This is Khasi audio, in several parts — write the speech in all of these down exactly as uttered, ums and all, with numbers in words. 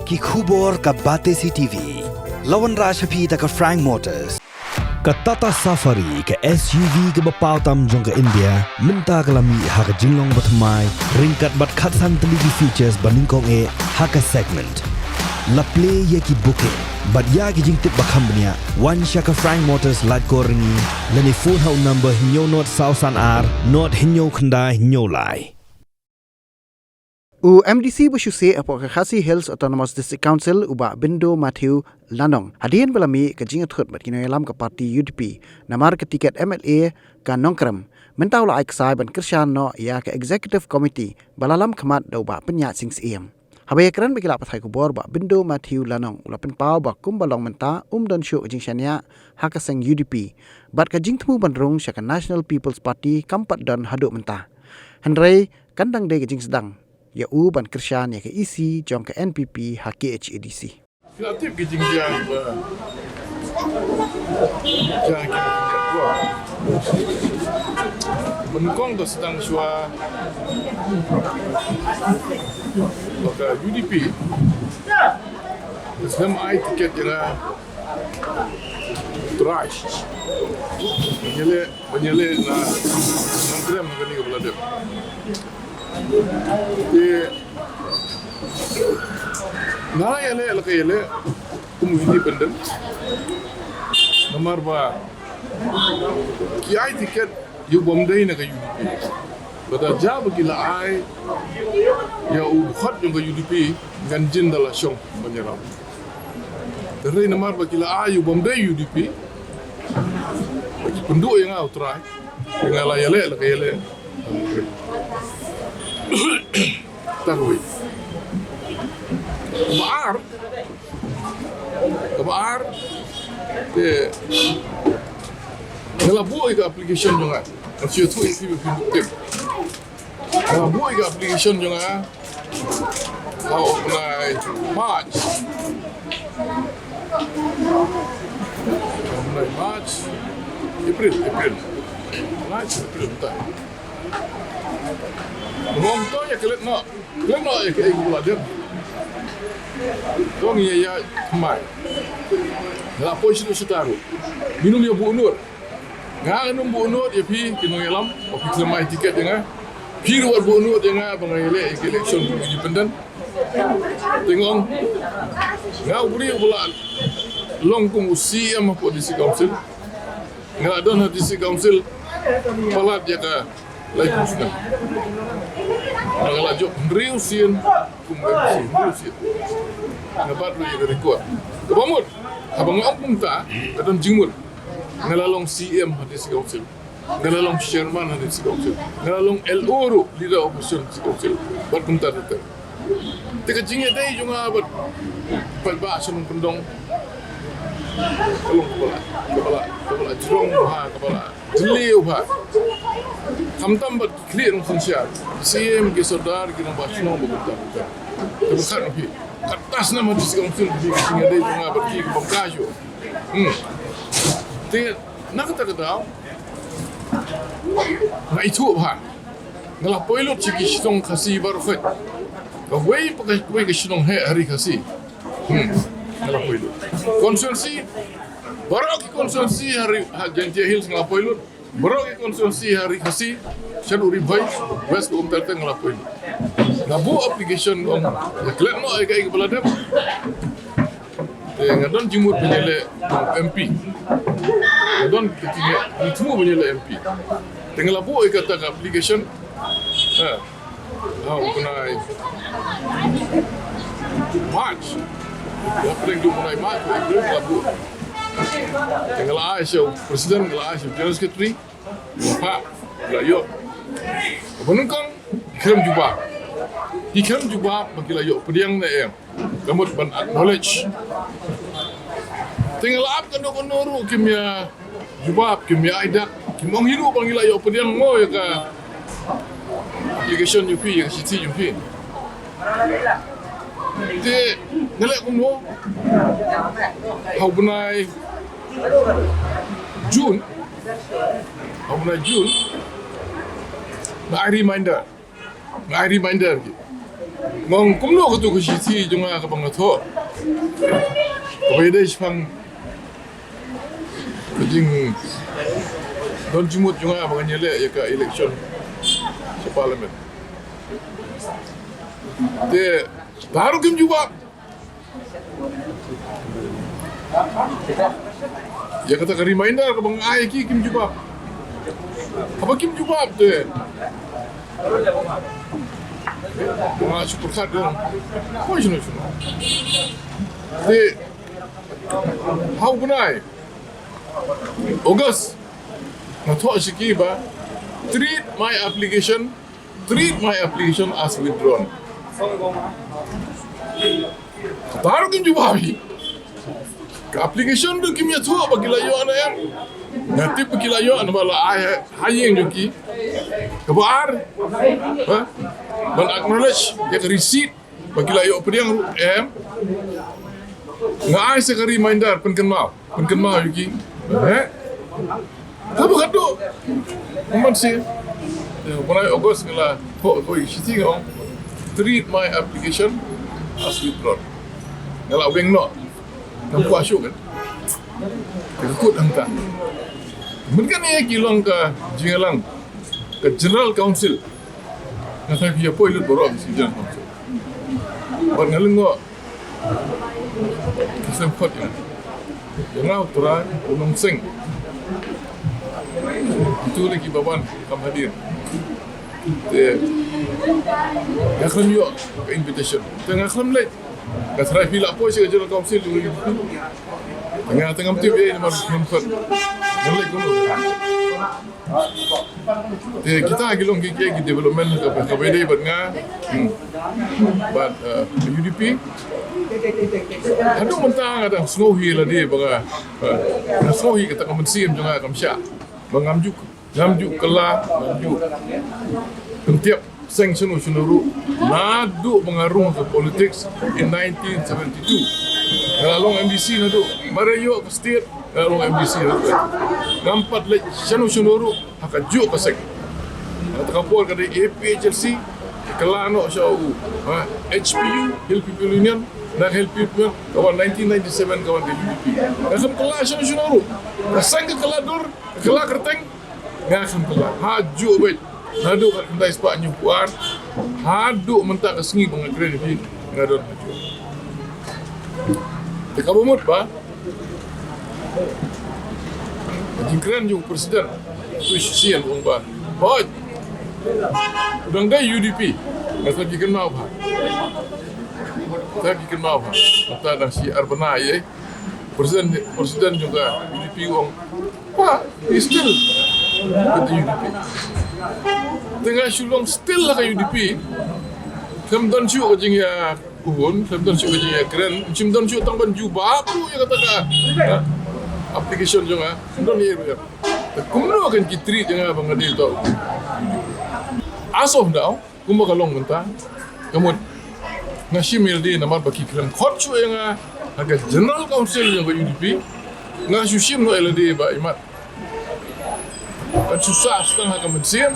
Ki khubor ka Batesi T V. La wanrah sha phi da ka Frank Motors. Ka Tata Safari, ka S U V kaba paw tam jong ka India, mynta ka la mih ha ka jinglong bathymmai, ryngkat bad khatsan tylli ki features ba nyngkong eh ha ka segment. La plie ïa ki booking bad ïa ki jingtip ba kham bniah, wan sha ka Frank Motors Laitkor Ryngi, lane phone ha u number hynñiew nod saw san ar nod hynñiew khyndai hynñiew lai. U M D C ba shu seh hapoh ka Khasi Hills Autonomous District Council, u Bah Bindo Matthew Lanong, hadien ba la mih ka jingïathut bad ki nongïalam ka party U D P namar ka tiket M L A ka Nongkrem, mynta u la ai ksai ban kyrshan noh ïa ka Executive Committee ba la lam khmat da u Bah Pynïaid Sing Syiem. Haba ïakren bad ki lad pathai khubor, Bah Bindo Matthew Lanong u la pynpaw ba kumba long mynta um don shuh ka jingshaniah ha ka seng U D P, bad ka jingthmu ban rung sha ka National People's Party kam pat don haduh mynta. Hynrei kan dang dei ka jingsdang ïa u ban kyrshan ïa ka E C jong ka N P P ha K H A D C. Ki la tip ki jingjia ba jia ki, ba nyngkong da sdang shuwa ba ka U D P sdang ai tiket ïa nga trai. Ïa le Ban ïaleh na Nongkrem ha kane ka ba la dep. Te nga la ïaleh la ka ïaleh kum u independent. Namar ba ki ai tiket ïa u bym dei na ka U D P. Lada jia ba ki la ai ïa u dkhot jong ka U D P, ngan jin da la shong ban ïarap. Te hynrei namar ba ki la ai ïa u bym dei U D P, ba ki pynduh ïa nga u trai, ïa nga la ïaleh la ka ïaleh. Tang wei. Kaba ar, kaba ar, te nga la buh ïa ka application jong nga. Nga shu ïathuh ïa phi ba phin tip. Nga buh ïa ka application jong nga ha u bnai March. Ha u bnai March, April, April. March, April, mynta. Nga ong to ïa klet noh, klet noh ïa kaei kaba la dep. To ngi ïa ïa thymmai. Nga la poi sha u Sitaru. Ngin ym ïa buh nud. Nga ngan ym buh nud ïa phi ki nongïalam, ba phi khlem ai tiket ïa nga. Phi ruh wat buh nud ïa nga ba nga ïaleh ïa ka election kum u independent. Te nga ong, nga u briew uba la long kum u C E M hapoh District Council. Nga la don ha District Council palat ïa ka laiphew snem. Nga la jop hynriew sien kum M C, hynriew sien. Nga bat ruh ïa ka record. Kaba mut, haba nga ong kumta, ka don jingmut. Nga la long C E M ha District Council. Nga la long chairman ha District Council. Nga la long L O ruh, leader of opposition District Council. Bad kumta ter ter. Te ka jingïadei jong nga bad paidbah sha Nongkyndong ka long kaba la, kaba la, kaba la jrong bha, kaba la jylliew bha. Khamtam bad ki khlieh nongsynshar, C E M, ki sordar, ki rangbah shnong bad kumta ter ter. Te ba khot na phi, katta snem ha District Council, phi ka jingïadei jong nga bad ki kaba ka shu. Hmm. Te na kata ka daw nga ithuh bha. Nga la poi lut sha ki shnong Khasi baroh khoit. Kawei pa kawei ka shnong heh ha ri Khasi. Hmm. Nga la poi lut. Constituency, baroh ki constituency ha ri, ha Jaintia Hills nga la poi lut. Baroh ki constituency ha ri Khasi, shaduh Ri Bhoi, West, um ter ter nga la poi lut. Nga buh application, ong ïa klet noh ïa kaei kaba la dep. Te nga don jingmut ban ïaleh M P. Nga don ka jingmut ban ïaleh M P. Te nga la buh ïa kata ka application. Ha. Ha u bnai March. Ha pdeng u bnai March, April, nga la buh. Te nga la ai sha u president, nga la ai sha u general secretary. Pha, la ïoh. Ba nyngkong, ki khlem jubab. Ki khlem jubab ba ki la ïoh pdiang ne em. Ka mut ban acknowledge. Te nga la ap kano kano ruh kim ïa jubab, kim ïa ai dak, kim ong hi ruh ba ngi la ïoh pdiang mo ïa ka application jong phi, ïa ka shithi jong phi. Te nga leh kumno? Ha u bnai June, ha u bnai June, nga ai reminder. Nga ai reminder ki. Nga ong kumno katu ka shithi jong nga kaba nga thoh, kaba ïadei shaphang ka jingdon jingmut jong nga ba ngan ïaleh ïa ka election sha Parliament. Te baroh kim jubab. Ïa kata ka reminder kaba nga ai ki, kim jubab. Haba kim jubab te nga shu pyrkhat dang, koi shano shano. Te ha u bnai August nga thoh sha ki ba treat my application, treat my application as withdrawn. Baroh kim jubab hi. Ka application ruh kim ïathuh ba ki la ïoh ne em. Nga tip ba ki la ïoh namar la ai ha, ha ïing jong ki. Kaba ar, ha? Ban acknowledge ïa ka receipt ba ki la ïoh pdiang ruh em. Nga ai sa ka reminder, pynkynmaw, pynkynmaw ïa ki. Eh? Haba ka dei mynta shi, ïa, bnai August nga la thoh, thoh shithi nga ong, treat my application as withdrawn. Nga la weng noh. Ngam kwah shuh kan. Te ka kut hangta. Mynta kane ki long ka jingïalang ka General Council. Nga tharai phi ïa poi lut baroh ki General Council. Bad nga lyngngoh ki seng khot ïa nga, ïa nga u Trai u Nongseng. Itu lagi baban kam hadir. Te nga khlem ïoh ka invitation. Te nga khlem leit. Nga tharai phi la poi sha ka General Council. Nga te ngam tip ei namar khlem khot. Nga leit kumno. Te kita ki long ki, ki, ki development kaba, kaba ïadei bad nga. Hmm. Bad, uh, U D P. Haduh mynta nga dang sngewhi lade ba nga, uh, nga sngewhi kata ka mynsiem jong nga kam shah. Ba ngam ju, ngam ju kylla, ngam ju kyntip seng shano shano ruh. Naduh ba nga rung ka politics in nineteen seventy-two. Nga la long M D C naduh. Mar ïoh ka state, nga la long M D C naduh. Ngam pat leit shano shano ruh ha kajuh ka seng. Kata ka por ka dei A P H L C, kylla noh sha u, ha, H P U, Hill People Union, na Hill People Union, ka wan nineteen ninety-seven ka wan ka U D P. Nga khlem kylla shano shano ruh. Ka seng ka kylla dur, ka kylla kyrteng, nga khlem kylla. Hajuh beit. Naduh ka khyndai spah hynñiewphew ar haduh mynta ka sngi ba nga kren ïa phi, nga don hajuh. Te kaba mut ba ka jingkren jong u president tu shisien u ong ba, hooid, u dang dei U D P. Nga sa ki kynmaw bha. Sa ki kynmaw bha. Mynta dang shi ar bnai ïa. President, president jong ka U D P u ong, pa, he's still with the U D P. Te nga shu long still ha ka U D P. Khlem don shuh ka jingïakhun, khlem don shuh ka jingïakren, shim don shuh tang ban jubab ruh ïa kata ka, ha, application jong nga. Shim don ïa ruh ïa. Te kumno kan ki treat ïa nga ba nga dei to. As of now, kumba ka long mynta, ka mut nga shim ïa lade namar ba ki khlem khot shuh ïa nga ha ka General Council jong ka U D P. Nga shu shim noh ïa lade ba imat kan shu sah tang ha ka mynsiem.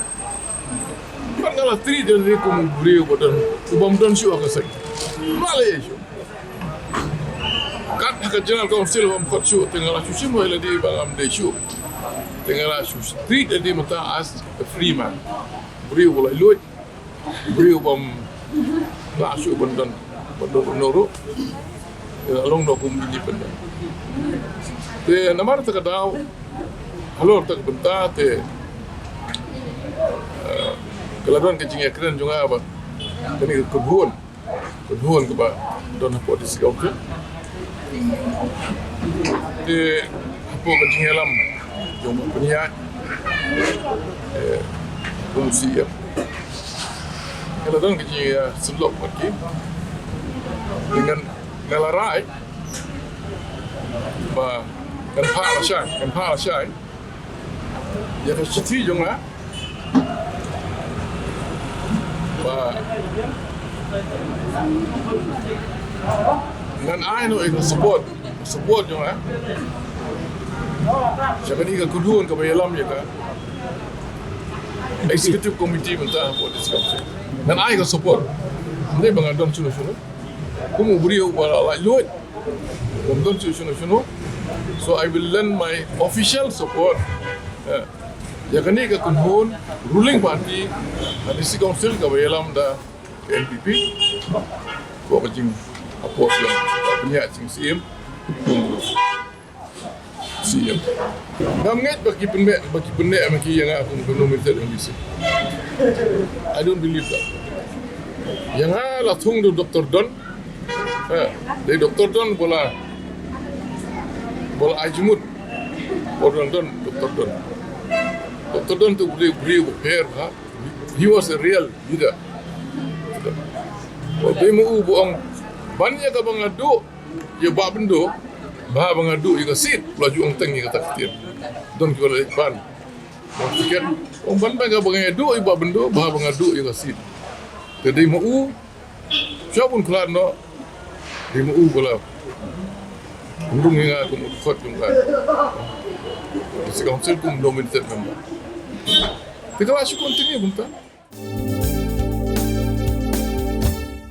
Bad nga la treat ïa lade kum u briew ba don, u bym don shuh ha ka seng. Nga la ïa shuh. Kat ha ka General Council bym khot shuh, te nga la shu shim noh ïa lade ba ngam dei shuh. Te nga la shu treat ïa lade mynta as a free man. Briew ba la lut. Briew bym lah shuh ban don, ban don kumno ruh. Ïa, long noh kum independent. Te namar kata ka daw, halor kata ka bynta te, eh, ka la don ka jingïakren jong nga bad kane ka kynhun, kynhun kaba don hapoh District Council. Te hapoh ka jingïalam jong u Bah Pynïaid, eh, kum u C E M, ka la don ka jingïasyllok bad ki. Te ngan, nga la rai ba kan phah lashai, kan phah lashai ïa ka shithi jong nga ba ngan ai noh ïa ka support, support jong nga sha kane ka kynhun kaba ïalam ïa ka Executive Committee mynta hapoh District Council. Ngan ai ka support. Ym dei ba nga don shuh shuh. Kum u briew uba la laitluid. Ym don shuh shuh shuh. So I will lend my official support. Eh, ïa kane ka kynhun ruling party ha District Council kaba ïalam da N P P. Ko ka jing appoint jong ka pynïaid jong C M. C M. Ngam ngeit ba ki pynbeh, ba ki pynbeh ma ki ïa nga kum ka nominated M D C. I don't believe that. Ïa nga la thung da Doctor Don. Eh, dei Doctor Don ba la, ba la ai jingmut. Ba don don Doctor Don. Doctor Don tu briew, briew ba pher ba. He was a real leader. Ba dei ma u ba ong ban ïa kaba nga duh ïa Bah Byndoh, bha ba nga duh ïa ka seat, la ju ong teng ïa kata ka ktien. Don kiba la leit ban. Ba tiket, ong ban ban kaba nga duh ïa Bah Byndoh, bha ba nga duh ïa ka seat. Te dei ma u, sha bun khlad noh, dei ma u ba la pynrung ïa nga kum u dkhot jong ka District Council kum nominated member. Te ka la shu continue kumta.